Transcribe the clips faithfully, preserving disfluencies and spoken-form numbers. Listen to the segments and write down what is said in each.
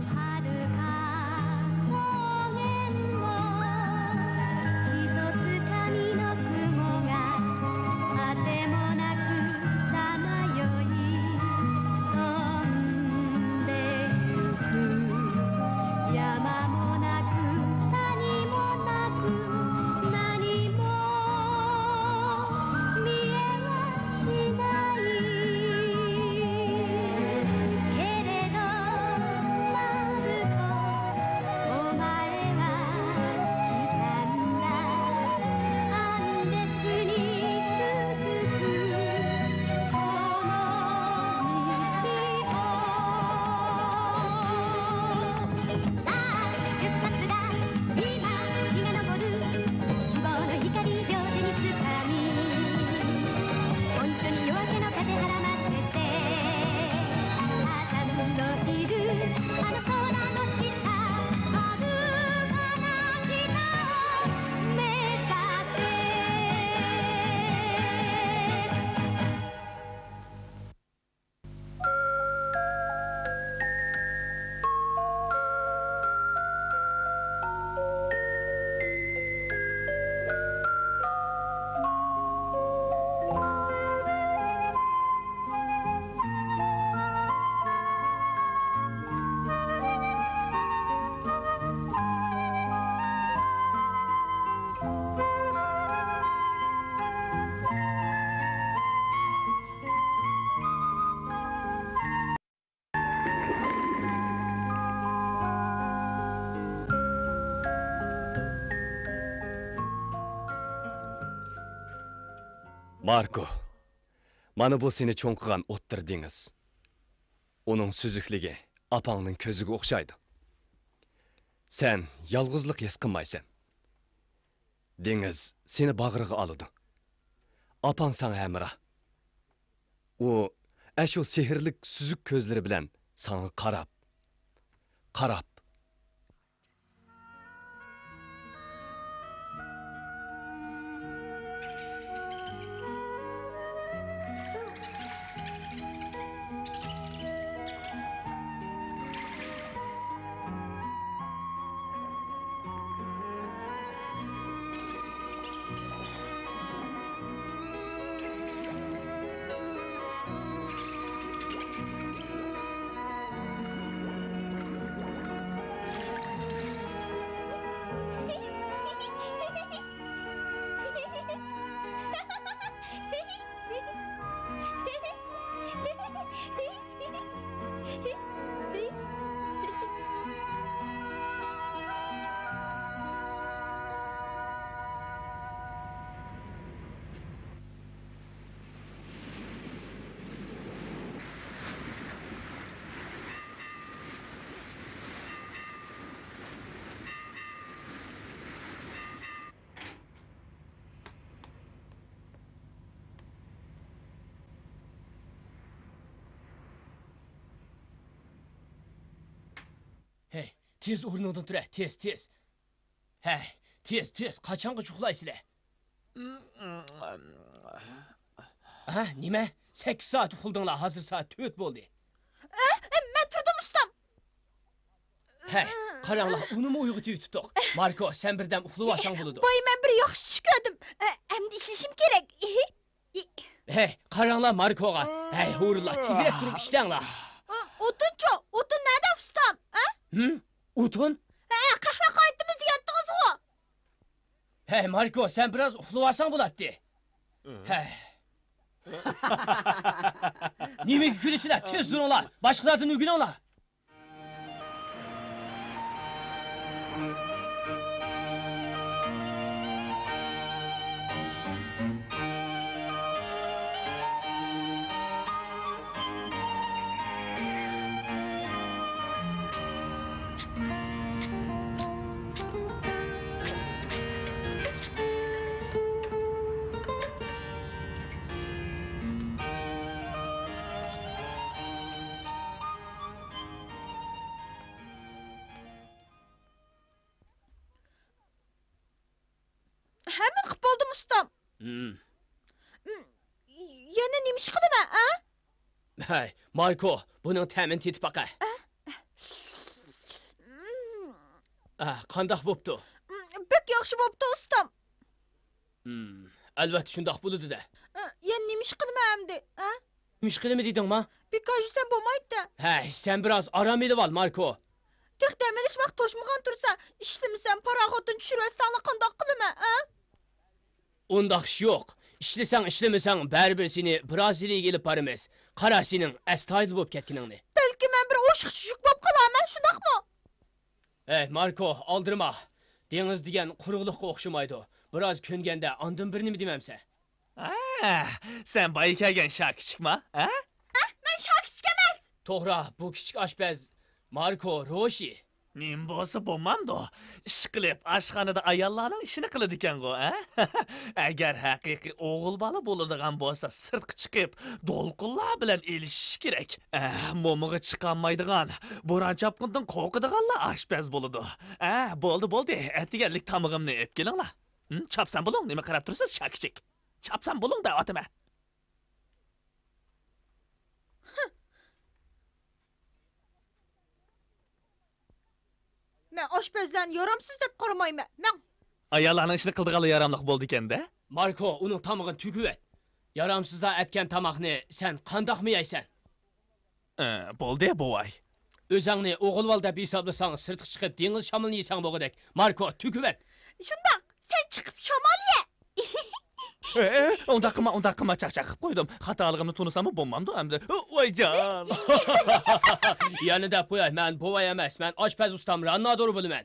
はるか草原のひとつかみの雲が、果てもなくさまよい飛んでゆく。山もなく谷もなく、何も見えはしない。けれど、マルコ、お前は来たんだ。アンデスに続くこの道を。さあ、出発だ。今、日が昇る。希望の光、両手につかみ、本当に夜明けの風、はらませて、サザンのいるあの空の下、遥かな北を目指せ。ماركو، مانا بۇ سېنى چوڭ قىلغان ئوتتۇرا دېڭىز. ئۇنىڭ سۈزۈكلۈكى ئاپاڭنىڭ كۆزىگە ئوخشايدۇ. سەن يالغۇزلۇق ھېس قىلمايسەن. دېڭىز سېنى باغرىغا ئالىدۇ. ئاپاڭ ساڭا ھەمراھ. ئۇ ئەشۇ سېھىرلىك سۈزۈك كۆزلىرى بىلەن ساڭا قاراپ، قاراپ. ھەي، تېز ئورنۇڭدىن تۇرە، تېز، تېز. ھەي، تېز، تېز، قاچانغىچە ئۇخلايسىلە؟ ھە، نېمە؟ سەككىز سائەت ئۇخلىدىڭلار، ھازىر سائەت تۆت بولدى. ئە، ئە، مەن تۇردۇم، ئۇستام. ھەي، قاراڭلار، ئۇنىمۇ ئويغىتىۋېتىپتۇق. ماركو، سەن بىردەم ئۇخلىۋالساڭ بولىدۇ. باي، مەن بىر ياخشى چۈش كۆردۈم. ئە، ئەمدى ئىشلىشىم كېرەك. ھەي، قاراڭلار ماركوغا. ھەي، ھۇرۇنلار، تېزرەك تۇرۇپ ئىشلەڭلار. ئوتۇنچۇ، ئوتۇن نەدە، ئۇستام؟ ھە؟ ھىم؟ ئوتۇن؟ ھە، قەھۋە قاينىتىمىز دېيەتتىڭىزغۇ. ھەي، ماركو، سەن بىراز ئۇخلىۋالساڭ بولاتتى. ھەي. نېمىگە كۈلىسىلەر؟ تېز تۇرۇڭلار، باشقىلاردىن ئۆگىنىڭلار. ھەممىنى قىپ بولدۇم، ئۇستام. ھىم. يەنە نېمە ئىش قىلىمەن، ھە؟ ھەي، ماركو، بۇنىڭ تەمىنى تېتىپ باقە. ئە، قانداق بوپتۇ؟ بەك ياخشى بوپتۇ، ئۇستام. ئەلۋەتتە شۇنداق بولىدۇ-دە. يەنە نېمە ئىش قىلىمەن ئەمدى، ھە؟ نېمە ئىش قىلىمەن دېدىڭما؟ بىكار يۈرسەم بولمايدۇ-دە. ھەي، سەن بىراز ئارام ئېلىۋال، ماركو. تېخى دەم ئېلىش ۋاقتى توشمىغان تۇرسا، ئىشلىمىسەم، پاراخوتتىن چۈشۈرۈۋەتسەڭلار قانداق قىلىمەن، ھە؟ ئۇنداق ئىش يوق. ئىشلىسەڭ، ئىشلىمىسەڭ، بەرىبىر سېنى برازىلىيەگە ئېلىپ بارىمىز. قارا سېنىڭ ئەستايىدىل بولۇپ كەتكىنىڭنى. بەلكى مەن بىر ئوشۇق چۈجۈك بولۇپ قالارمەن، شۇنداقمۇ؟ ھەي، ماركو، ئالدىرىما. دېڭىز دېگەن قۇرۇقلۇققا ئوخشىمايدۇ. بىراز كۆنگەندە ئاندىن بىر نېمە دېمەمسەن. ھە، سەن بايا كەلگەن شاكىچىكما، ھە؟ ھە، مەن شاكىچىك ئەمەس. توغرا، بۇ كىچىك ئاشپەز ماركو روشى. نېمە بولسا بولمامدۇ؟ ئىشقىلىپ، ئاشخانىدا ئاياللارنىڭ ئىشىنى قىلىدىكەنغۇ، ھە؟ ئەگەر ھەقىقىي ئوغۇل بالا بولىدىغان بولسا، سىرتقا چىقىپ، دولقۇنلار بىلەن ئېلىشىشى كېرەك. ئە، مومىغا چىقالمايدىغان، بوران-چاپقۇندىن قورقىدىغانلار ئاشپەز بولىدۇ. ئە، بولدى، بولدى، ئەتىگەنلىك تامىقىمنى ئېلىپ كېلىڭلار. ھىم، چاپسان بولۇڭ، نېمە قاراپ تۇرىسىز، شاكىچىك؟ چاپسان بولۇڭ دەۋاتىمەن. مەن ئاشپەزلەرنى يارامسىز دەپ قارىمايمەن. مەن ئاياللارنىڭ ئىشىنى قىلىدىغانلا ياراملىق بولىدىكەن-دە. ماركو، ئۇنىڭ تامىقىنى تۈگىۋەت. يارامسىزلار ئەتكەن تاماقنى سەن قانداقمۇ يەيسەن؟ ئە، بولدى، بوۋاي. ئۆزەڭنى ئوغۇل بالا دەپ ھېسابلىساڭ، سىرتقا چىقىپ دېڭىز شامىلىنى يېسەڭ بولغۇدەك. ماركو، تۈگىۋەت. شۇنداق، سەن چىقىپ شامال يە. ئە، ئە، ئۇنداق قىلما، ئۇنداق قىلما، چاقچاق قىلىپ قويدۇم. خاتالىقىمنى تونۇساممۇ بولمامدۇ ئەمدى؟ ۋايجان! يەنە دەپ قوياي، مەن بوۋاي ئەمەس، مەن ئاشپەز ئۇستام راننادور بولىمەن.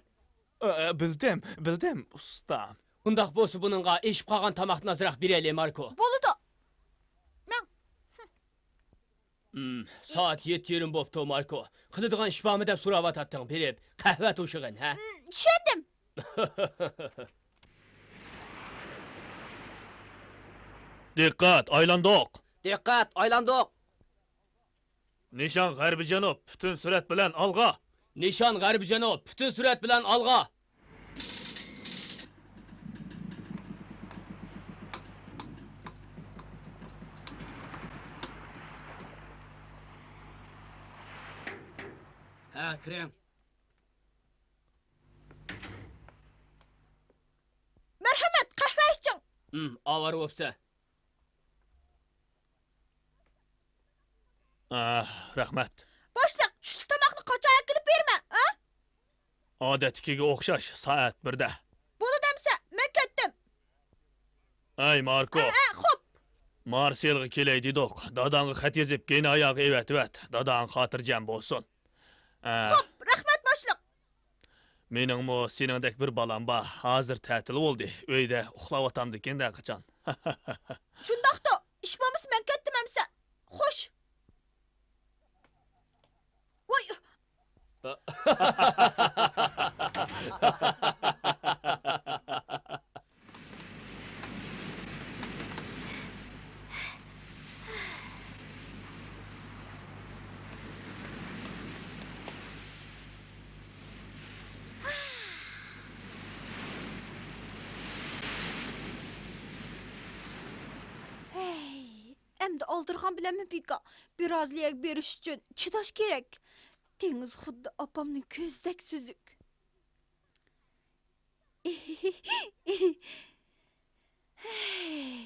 ئە، ئە، بىلدىم، بىلدىم، ئۇستام. ئۇنداق بولسا بۇنىڭغا ئېشىپ قالغان تاماقتىن ئازراق بېرەيلى، ماركو. بولىدۇ. مەن ھىم، سائەت يەتتە يېرىم بوپتۇ، ماركو. قىلىدىغان ئىش بارمۇ دەپ سوراۋاتاتتىڭ، بېرىپ قەھۋە توشۇغىن، ھە؟ ھىم، چۈشەندىم. دىققەت، ئايلاندۇق! دىققەت، ئايلاندۇق! نىشان غەربىي جەنۇب، پۈتۈن سۈرئەت بىلەن ئالغا! نىشان غەربىي جەنۇب، پۈتۈن سۈرئەت بىلەن ئالغا! ھە، كىرىڭ. مەرھەمەت، قەھۋە ئىچىڭ. ھىم، ئاۋارە بوپسەن. ئاھ، رەھمەت. باشلىق، چۈشلۈك تاماقنى قاچان ئەكېلىپ بېرىمەن، ھە؟ ئادەتتىكىگە ئوخشاش، سائەت بىردە. بولىدۇ ئەمىسە، مەن كەتتىم. ئەي، ماركو. ھە، ھە، خوپ. مارسېلغا كېلەي دېدۇق. داداڭغا خەت يېزىپ، گېناياغا ئېۋەتىۋەت. داداڭ خاتىرجەم بولسۇن. ئە. خوپ، رەھمەت، باشلىق. مېنىڭمۇ سېنىڭدەك بىر بالام بار. ھازىر تەتىل بولدى. ئۆيدە ئۇخلاۋاتامدىكىن ھەرقاچان. شۇنداقتۇ. ئىش بولمىسا مەن كەتتىم ئەمىسە. خوش. ۋاي. ھەي، ئەمدى ئالدىرىغان بىلەنمۇ بىكار. برازىلىيەگە بېرىش ئۈچۈن چىداش كېرەك. دېڭىز خۇددى ئاپامنىڭ كۆزىدەك سۈزۈك. ھەي،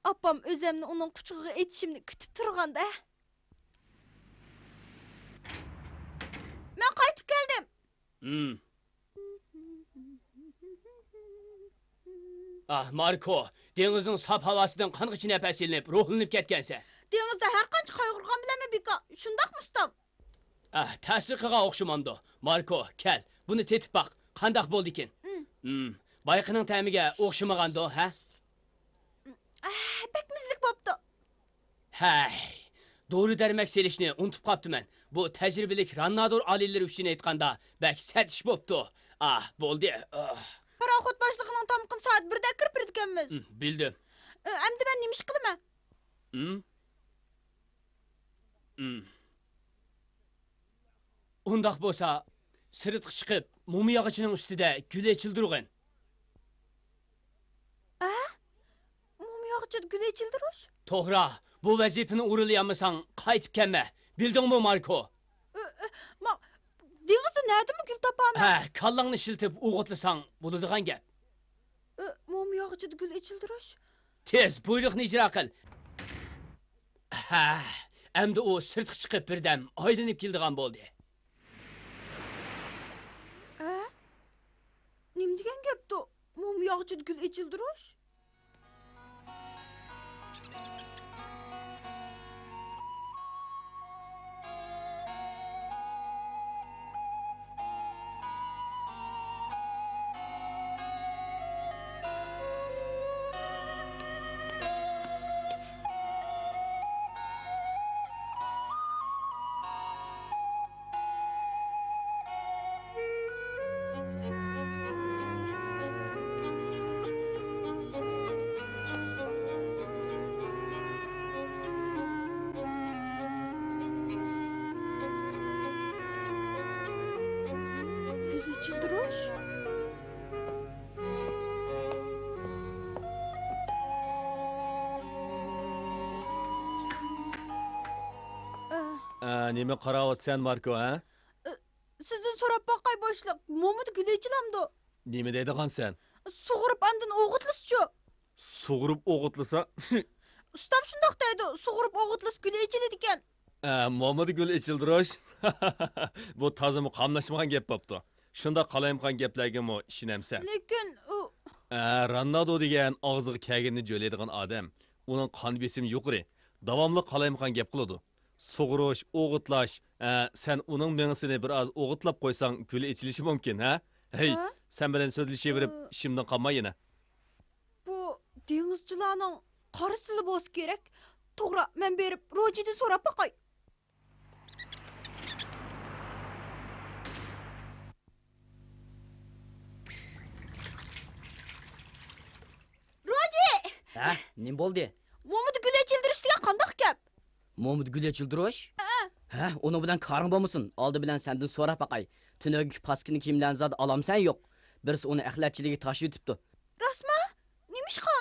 ئاپام ئۆزەمنى ئۇنىڭ قۇچىقىغا ئېتىشىمنى كۈتۈپ تۇرغاندا. مەن قايتىپ كەلدىم. ھىم. ئاھ، ماركو، دېڭىزنىڭ ساپ ھاۋاسىدىن قانغىچە نەپەس ئېلىنىپ، روھلىنىپ كەتكەنسەن. دېڭىزدا ھەر قانچە قايغۇرغان بىلەنمۇ بىكار، شۇنداقمۇ ئۇستام؟ ئاھ، تەسىر قىلغان ئوخشىمامدۇ؟ ماركو، كەل، بۇنى تېتىپ باق، قانداق بولدىكىن؟ ھىم. ھىم، بايىقىنىڭ تەمىگە ئوخشىمىغاندۇ، ھە؟ ئاھ، بەك مەززىلىك بوپتۇ. ھەي، دورا-دەرمەك سېلىشنى ئۇنتۇپ قاپتىمەن. بۇ تەجرىبىلىك راننادور ئالىيلىرى ئۈچۈن ئېيتقاندا، بەك سەت ئىش بوپتۇ. ئاھ، بولدى. ئاھ. پاراخوت باشلىقىنىڭ تامىقىنى سائەت بىردە كىرىپ بېرىدىكەنمىز. ھىم، بىلدىم. ئە، ئەمدى مەن نېمە ئىش قىلىمەن؟ ھىم؟ ھىم. ئۇنداق بولسا، سىرتقا چىقىپ، موما ياغىچىنىڭ ئۈستىدە گۈل ئېچىلدۇرغىن. ئە؟ موما ياغىچىدا گۈل ئېچىلدۇرۇش؟ توغرا، بۇ ۋەزىپىنى ئورۇنلىيالمىساڭ، قايتىپ كەلمە. بىلدىڭمۇ، ماركو؟ ئۆ، ئۆ، ما، دېڭىزدا نەدىمۇ گۈل تاپامەن؟ ھە، كاللاڭنى ئىشلىتىپ ئوغۇتلىساڭ بولىدىغان گەپ. ئۆ، موما ياغىچىدا گۈل ئېچىلدۇرۇش. تېز، بۇيرۇقنى ئىجرا قىل. ھە، ئەمدى ئۇ سىرتقا چىقىپ بىردەم ئايلىنىپ كېلىدىغان بولدى. ئە؟ نېمە دېگەن گەپتۇ؟ موما ياغىچىدا گۈل ئېچىلدۇرۇش؟ گۈل ئېچىلدۇرۇش. ئە، نېمە قاراۋاتىسەن، ماركو، ھە؟ ئە، سىزدىن سوراپ باقاي، باشلىق، مومىدا گۈل ئېچىلامدۇ؟ نېمە دەيدىغانسەن؟ سۇغۇرۇپ ئاندىن ئوغۇتلىسىچۇ؟ سۇغۇرۇپ ئوغۇتلىسا؟ ئۇستام شۇنداق دەيدۇ، سۇغۇرۇپ ئوغۇتلىسا گۈل ئېچىلىدىكەن. ئە، مومىدا گۈل ئېچىلدۇرۇش؟ بۇ تازىمۇ قاملاشمىغان گەپ بوپتۇ. شۇنداق قالايمىقان گەپلەرگىمۇ ئىشىنەمسەن؟ لېكىن ئۇ. ئە، راننادو دېگەن ئاغزىغا كەلگىنىنى جۆلەيدىغان ئادەم. ئۇنىڭ قان بېسىمى يۇقىرى. داۋاملىق قالايمىقان گەپ قىلىدۇ. سۇغۇرۇش، ئوغۇتلاش، ئە، سەن ئۇنىڭ مېڭىسىنى بىر ئاز ئوغۇتلاپ قويساڭ، گۈل ئېچىلىشى مۇمكىن، ھە؟ ھەي، ھە؟ سەن بىلەن سۆزلىشىۋېرىپ، ئى. ئىشىمدىن قالماي يەنە. بۇ دېڭىزچىلارنىڭ قارىسىلا بولسا كېرەك. توغرا، مەن بېرىپ روجىدىن سوراپ باقاي. روجى! ھە؟ نېمە بولدى؟ مومىدا گۈل ئېچىلدۇرۇش دېگەن قانداق گەپ؟ مومىدا گۈل ئېچىلدۇرۇش؟ ھە. ھە، ئۇنىڭ بىلەن كارىڭ بولمىسۇن. ئالدى بىلەن سەندىن سوراپ باقاي. تۈنۈگۈنكى پاسكىنا كىيىملەرنى زادى ئالامسەن يوق؟ بىرسى ئۇنى ئەخلەتچىلىككە تاشلىۋېتىپتۇ. راستمۇ؟ نېمىشقا؟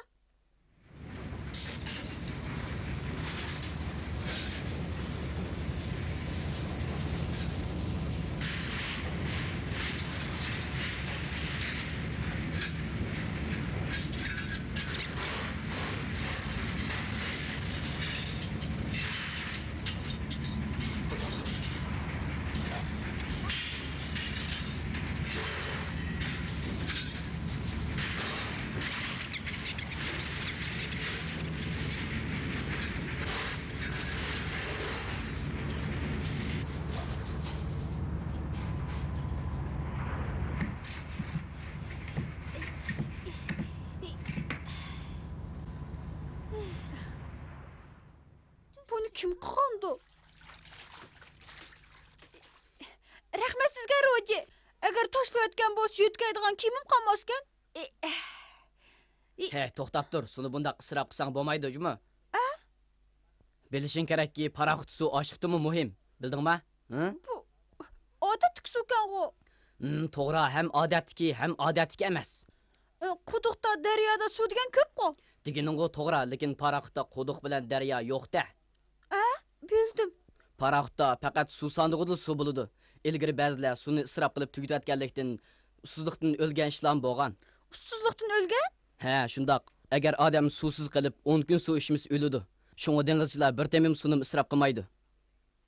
بۇنى كىم قىلغاندۇ؟ رەھمەت سىزگە، روجى. ئەگەر تاشلىۋەتكەن بولسا، يۆتكەيدىغان كىيىمىم قالماسكەن. ئى، ئى. ھەي، توختاپ تۇر، سۇنى بۇنداق ئىسراپ قىلساڭ بولمايدۇ جۇمۇ. ئە؟ بىلىشىڭ كېرەككى، پاراخوت سۇ ئاشلىقتىنمۇ مۇھىم، بىلدىڭما؟ ھە؟ بۇ ئادەتتىكى سۇكەنغۇ. ھىم، توغرا، ھەم ئادەتتىكى، ھەم ئادەتتىكى ئەمەس. ئە، قۇدۇقتا، دەريادا سۇ دېگەن كۆپقۇ. دېگىنىڭغۇ توغرا، لېكىن پاراخوتتا قۇدۇق بىلەن دەريا يوق-دە. ئە، بىلدىم. پاراخوتتا پەقەت سۇ ساندۇقىدىلا سۇ بولىدۇ. ئىلگىرى بەزىلەر سۇنى ئىسراپ قىلىپ تۈگىتىۋەتكەنلىكتىن، ئۇسسۇزلۇقتىن ئۆلگەن ئىشلارمۇ بولغان. ئۇسسۇزلۇقتىن ئۆلگەن؟ ھە، شۇنداق. ئەگەر ئادەم سۇسىز قېلىپ، ئون كۈن سۇ ئىچمىسە ئۆلىدۇ. شۇڭا دېڭىزچىلار بىر تېمىم سۇنىمۇ ئىسراپ قىلمايدۇ.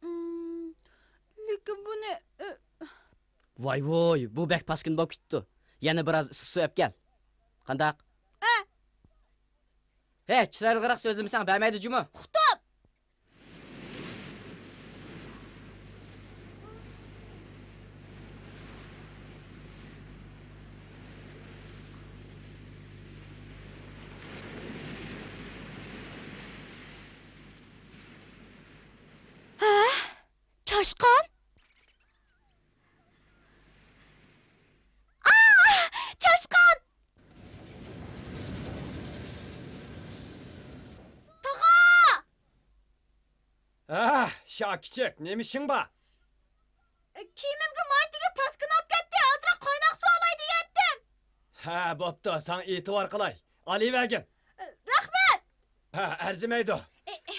ئىم، لېكىن بۇنى، ئۆ- ۋاي ۋوي، بۇ بەك پاسكىنا بولۇپ كېتىپتۇ. يەنە بىراز ئىسسىق سۇ ئەپ كەل. قانداق؟ ئە. ھەي، چىرايلىقراق سۆزلىمىسەڭ بەرمەيدۇ جۇمۇ. ئۇقتۇم. ھە؟ چاشقان؟ ئاھ! چاشقان! تاغا! ھە، شاكىچىك، نېمە ئىشىڭ بار؟ كىيىمىمگە ماي تېگىپ، پاسكىنا بولۇپ كەتتى. ئازراق قايناق سۇ ئالاي دېگەنتىم. ھە، بوپتۇ، ساڭا ئېتىبار قىلاي. ئالىۋەرگىن. رەھمەت. ھە، ئەرزىمەيدۇ. ئە، ئە،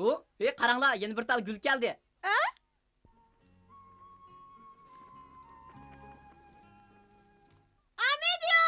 ئۇ، ھېي، قاراڭلار، يەنە بىر تال گۈل كەلدى. ئە؟ ئامېدىيو!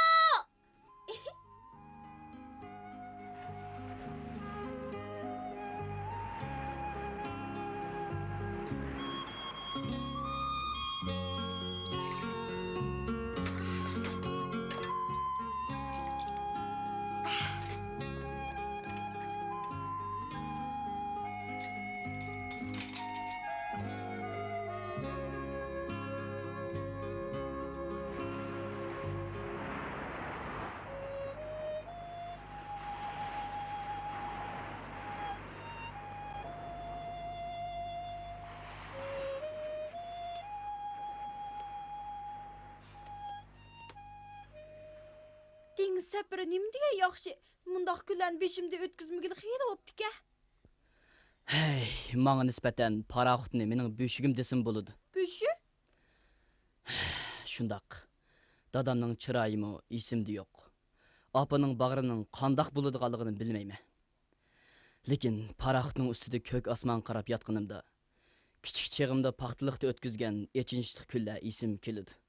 دېڭىز سەپىرى نېمە دېگەن ياخشى! مۇنداق كۈنلەرنى بېشىمدىن ئۆتكۈزمىگىلى خېلى بوپتىكەن. ھەي، ماڭا نىسبەتەن پاراخوتنى مېنىڭ بۆشۈكۈم دېسىمۇ بولىدۇ. بۆشۈك؟ شۇنداق. دادامنىڭ چىرايىمۇ ئېسىمدە يوق. ئاپىنىڭ باغرىنىڭ قانداق بولىدىغانلىقىنى بىلمەيمەن. لېكىن پاراخوتنىڭ ئۈستىدە كۆك ئاسمانغا قاراپ ياتقىنىمدا، كىچىك چېغىمدا پاختىلىقتا ئۆتكۈزگەن ئېچىنىشلىق كۈنلەر ئېسىمگە كېلىدۇ.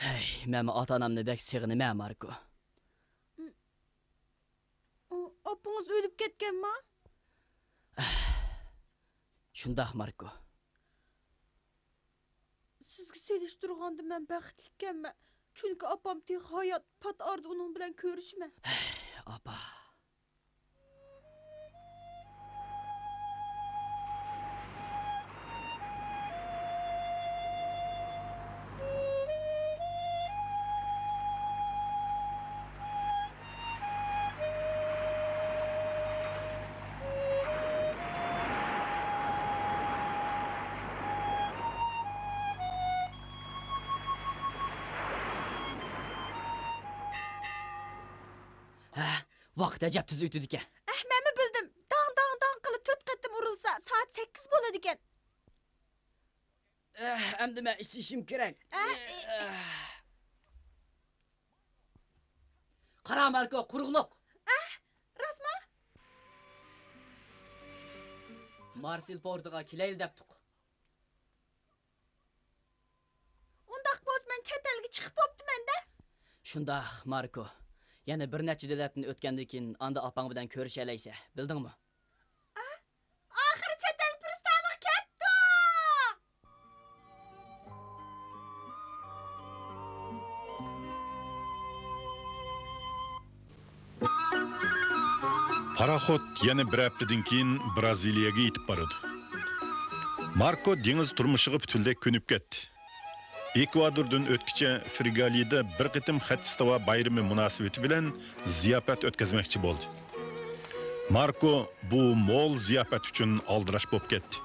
ھەي، مەنمۇ ئاتا-ئانامنى بەك سېغىنىمەن، ماركو. ئۇ، ئاپىڭىز ئۆلۈپ كەتكەنما؟ شۇنداق، ماركو. سىزگە سېلىشتۇرغاندا مەن بەختلىككەنمەن، چۈنكى ئاپام تېخى ھايات، پات ئارىدا ئۇنىڭ بىلەن كۆرۈشىمەن. ئاپا. ھە، ۋاقىت ئەجەب تېز ئۆتىدىكەن. ئەھ، مەنمۇ بىلدىم. داڭ، داڭ، داڭ قىلىپ تۆت قېتىم ئۇرۇلسا، سائەت سەككىز بولىدىكەن. ئەھ، ئەمدى مەن ئىشلىشىم كېرەك. ئەھ، ئەھ. قارا، ماركو، قۇرۇقلۇق. ئەھ، راستمۇ؟ مارسېل پورتىغا كېلەيلى دەپتۇق. ئۇنداق بولسا، مەن چەت ئەلگە چىقىپ بوپتىمەن-دە. شۇنداق، ماركو. يەنە بىر نەچچە دۆلەتتىن ئۆتكەندىن كېيىن، ئاندا ئاپاڭ بىلەن كۆرۈشەلەيسەن، بىلدىڭمۇ؟ ئا؟ ئاخىرى چەت ئەل پىرىستانىغا كەپتۇ! پاراخوت يەنە بىر ھەپتىدىن كېيىن برازىلىيەگە يېتىپ بارىدۇ. ماركو دېڭىز تۇرمۇشىغا پۈتۈنلەي كۆنۈپ كەتتى. ئېكۋادوردىن ئۆتكىچە فىرگالىيىدە بىر قېتىم خەت ئىستىۋا بايرىمى مۇناسىۋىتى بىلەن زىياپەت ئۆتكۈزمەكچى بولدى. ماركو بۇ مول زىياپەت ئۈچۈن ئالدىراش بولۇپ كەتتى.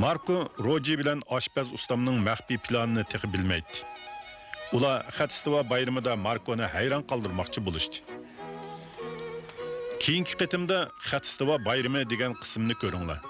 ماركو روجى بىلەن ئاشپەز ئۇستامنىڭ مەخپىي پىلانىنى تېخى بىلمەيتتى. ئۇلار خەت ئىستىۋا بايرىمىدا ماركونى ھەيران قالدۇرماقچى بولۇشتى. كېيىنكى قېتىمدا خەت ئىستىۋا بايرىمى دېگەن قىسىمنى كۆرۈڭلار.